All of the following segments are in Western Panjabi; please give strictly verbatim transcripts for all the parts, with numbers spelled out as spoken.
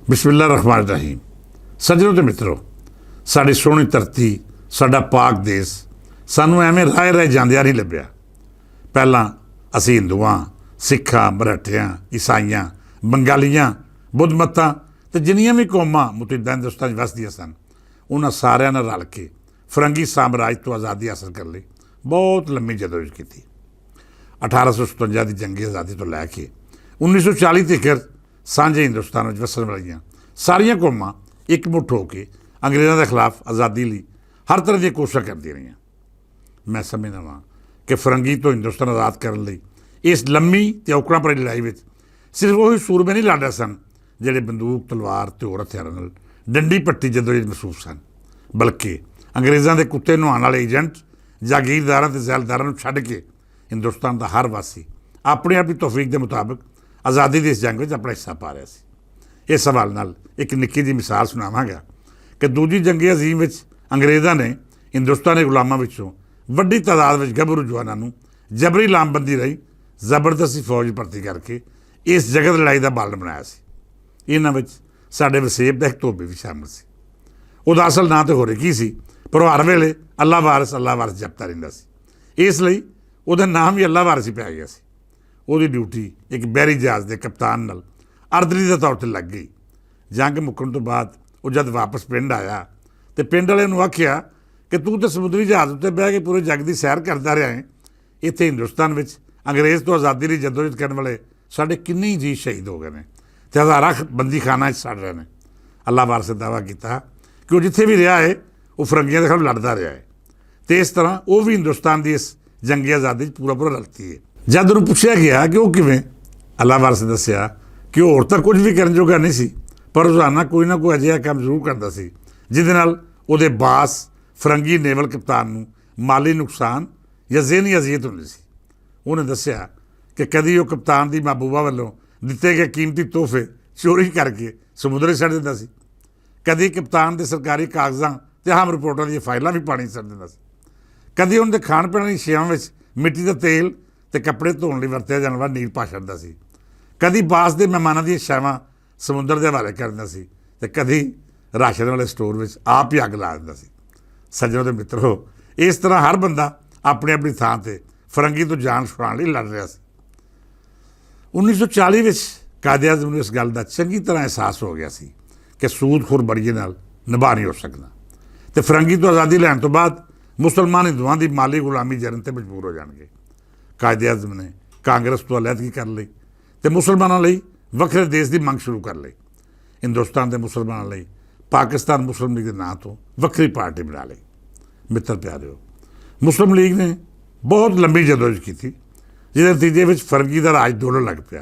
بسم اللہ الرحمن الرحیم۔ سجنوں تے مترو، ساڈی سونی ترتی، ساڈا پاک دیس، سانوں ایویں رائے رائے جاندیاں نہیں لبیا۔ پہلاں اسی ہندوواں، سکھاں، مرہٹیاں، عیسائیاں، بنگالیاں، بدھ متاں تے جنیاں وی قوماں متحدہ ہندوستان وچ وسدیاں سن، انہاں ساریاں نال رل کے فرنگی سامراج توں آزادی حاصل کرن لئی بہت لمبی جدوجہد کیتی۔ اٹھارہ سو ستونجا دی جنگی آزادی توں لے کے انیس سو چالی تیکر سانجھے ہندوستان وچ وسن والیاں ساریاں قوماں اک مٹھ ہو کے انگریزاں دے خلاف آزادی لئی ہر طرح دیاں کوششاں کردیاں رہیاں۔ میں سمجھنا واں کہ فرنگی توں ہندوستان آزاد کرن لئی اس لمبی تے اوکڑاں پڑی لڑائی وچ صرف وہی سورمے نہیں لڑ رہے سن، جڑے بندوق، تلوار تے ہور ہتھیاراں نال ڈنڈی پٹی جدوجہد محسوس سن، بلکہ انگریزاں دے کتے نہان والے ایجنٹ، جاگیرداراں تے زیلداراں نوں چھڈ کے ہندوستان دا ہر واسی اپنی اپنی توفیق دے مطابق آزادی دی اس جنگ وچ اپنا حصہ پا رہیا سی۔ اس حوالے نال اک نکی جی مثال سناواں گا کہ دوجی جنگ عظیم وچ انگریزاں نے ہندوستانی غلاماں وچوں وڈی تعداد وچ گبھرو جواناں نوں جبری لام بندی رہی زبردستی فوج بھرتی کر کے اس جگت لڑائی دا بالن بنایا سی۔ انہاں وچ ساڈے وسیب دا ایک دھوبی وی شامل سی۔ اوہدا اصل ناں تے ہور ایک ہی سی، پر اوہ ہر ویلے اللہ وارث اللہ وارث جپتا رہندا سی، اس لئی اوہدا ناں وی اللہ وارث ہی پیا گیا سی۔ اوہدی ڈیوٹی ایک بحری جہاز دے کپتان نال اردری دے طور تے لگ گئی۔ جنگ مکن توں بعد اوہ جد واپس پنڈ آیا تے پنڈ والے نوں آکھیا کہ توں تے سمندری جہاز اتے بہہ کے پورے جگ دی سیر کردا رہیا ہے۔ اتھے ہندوستان وچ انگریز توں آزادی لئی جدوجہد کرن والے ساڈے کنے ہی جی شہید ہو گئے نے تے ہزاراں بندی خانہ وچ سڑ رہے نے۔ اللہ وارث نے دعویٰ کیتا کہ وہ جتھے بھی رہیا ہے، وہ فرنگیاں دے خلاف لڑدا رہیا ہے، تے اس طرح وہ بھی ہندوستان دی اس جنگی آزادی وچ پورا پورا رلتی ہے۔ جد انہوں پوچھیا گیا کہ وہ کیویں، اللہ وارث نے دسیا کہ وہ عورتاں کچھ بھی کرن جوگا نہیں سی، پر روزانہ کوئی نہ کوئی اجہا کم ضرور کردا سی، جس دے نال وہ دے باس فرنگی نیول کپتان نوں مالی نقصان یا ذہنی اذیت ہوندی سی۔ انہوں نے دسیا کہ کدی وہ کپتان دی محبوبہ ولوں دتے گئے قیمتی تحفے چوری کر کے سمندر وچ سٹ دیندا سی، کدی کپتان دے سرکاری کاغذاں تے اہم رپورٹاں دیاں فائلاں وی پانی سٹ دیندا سی، کدی انہاں دے کھان پین والی شیاں وچ مٹی دا تیل تے کپڑے دھون لئی ورتیا جان والا نیل پا چھڈدا سی، کدی باس دے مہماناں دیاں شیاں سمندر دے حوالے کر دیندا سی تے کدی راشن والے سٹور وچ آپ ہی اگ لا دیندا سی۔ سجنوں تے مترو، اس طرح ہر بندہ اپنی اپنی تھاں تے فرنگی توں جان چھڑان لئی لڑ رہیا سی۔ انیس سو چالی وچ قائد اعظم نوں اس گل دا چنگی طرح احساس ہو گیا سی کہ سود خور بڑیے نال نباہ نہیں ہو سکدا، تے فرنگی توں آزادی لین توں بعد مسلمان ہندوؤں دی مالی غلامی جرن تے مجبور ہو جان گے۔ قائد اعظم نے کانگریس توں علیحدگی کر لئی تے مسلماناں لئی وکھرے دیش دی منگ شروع کر لئی۔ ہندوستان دے مسلماناں لئی پاکستان مسلم لیگ دے ناں توں وکھری پارٹی بنا لئی۔ متر پیارے ہو، مسلم لیگ نے بہت لمبی جدوجہد کیتی، جس دے نتیجے وچ فرنگی دا راج ڈولن لگ پیا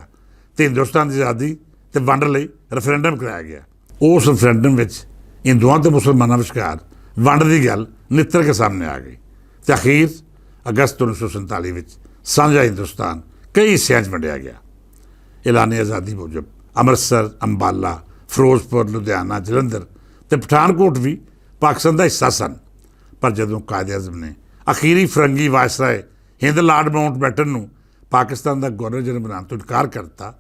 تے ہندوستان دی آزادی تے ونڈ لئی ریفرنڈم کرایا گیا۔ اس ریفرنڈم وچ ہندوؤں تے مسلماناں وچکار ونڈ دی گل نتر کے سامنے آ گئی تے اخیر اگست انیس سو سینتالیس وچ سانجھا ہندوستان کئی حصیاں وچ ونڈیا گیا۔ اعلان آزادی موجب امرتسر، امبالہ، فروزپور، لدھیانہ، جلندر تے پٹھان کوٹ وی پاکستان دا حصہ سن۔ پر جدوں قائد اعظم نے اخیری فرنگی وائسرائے ہند لارڈ ماؤنٹ بیٹن نوں پاکستان دا گورنر جنرل بنان توں انکار کر دتا،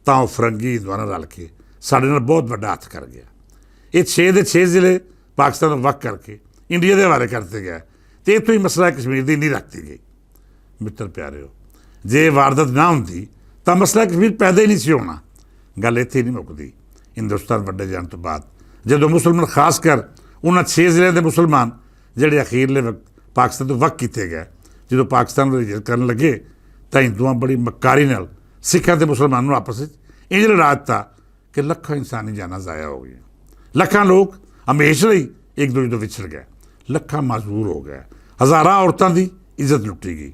تاں او فرنگی ہندواناں رل کے ساڈے نال بہت وڈا ہتھ کر گیا۔ اے چھ دے چھ ضلع پاکستان نوں وقت کر کے انڈیا دے حوالے کر دتے گئے، تے اتھوں ہی مسئلہ کشمیر دی نہیں رکھتی گئی۔ متر پیارے ہو، جے واردات نہ ہوندی، تاں مسئلہ کشمیر پیدا ہی نہیں سی ہونا۔ گل اتھے ہی نہیں مکدی۔ ہندوستان وڈے جان توں بعد جدوں مسلمان، خاص کر انہاں چھ ضلع دے مسلمان جڑے اخیرلے وقت پاکستان توں وقت کیتے گئے، جدوں پاکستان وچ ہجرت کرن لگے، تاں ہندوؤں بڑی مکاری نال سکھاں تے مسلماناں نوں آپس وچ انج لڑا دتا کہ لکھاں انسانی جاناں ضائع ہو گئیاں۔ لکھاں لوگ ہمیشہ لئی ایک دوجے توں وچھڑ گئے۔ لکھاں معذور ہو گئے۔ ہزاراں عورتاں دی عزت لٹی گئی۔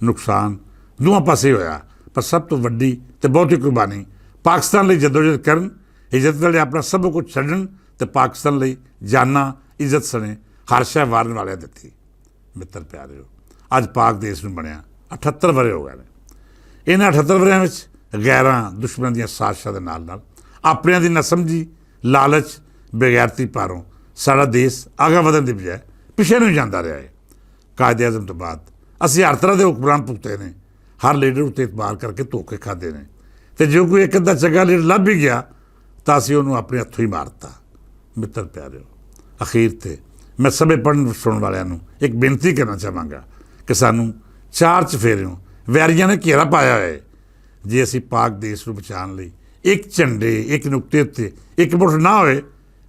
نقصان دوواں پاسے ہویا، پر سب توں وڈی تے بہتی قربانی پاکستان لئی جدوجہد کرن، عزت والے اپنا سب کچھ چھڈن تے پاکستان لئی جاناں، عزت سنے ہر شے وارن والے دتی۔ متر پیارے ہو، اج پاک دیش نوں بنیا اٹھہتر ورے ہو گئے نے۔ انہاں اٹھہتر وریاں وچ غیراں، دشمناں دیاں سازشاں دے نال نال اپنیاں دی نہ سمجھی، لالچ، بغیرتی پاروں ساڈا دیش آگاں ودھن دی بجائے پچھے نوں جاندا رہیا ہے۔ قائد اعظم توں بعد اسی ہر طرح دے حکمران پکتے نے، ہر لیڈر اتے اعتبار کر کے دھوکے کھادے نے، تے جو کوئی ایک ادھا چنگا لیڈر لب بھی گیا، تاں اسی انہوں اپنے ہتھوں ہی مارتا۔ متر پیارے ہو، اخیر تے میں سبھے پڑھن سنن والیاں نوں ایک بینتی کرنا چاہواں گا کہ سانوں چار چفیریوں ویریاں نے گھیرا پایا ہوئے۔ جے اسی پاک دیش نوں بچان لئی ایک جھنڈے، ایک نقطے تے ایک مٹھ نہ ہوئے،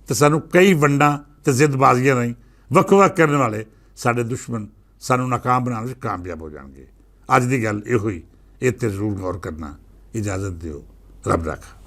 تے سانوں کئی ونڈاں تے ضد بازیاں راہیں وکھ وکھ کرن والے ساڈے دشمن سانوں ناکام بنانے وچ کامیاب ہو جان گے۔ اج دی گل ایہو ہی، اے تے ضرور غور کرنا۔ اجازت دیو، رب رکھ۔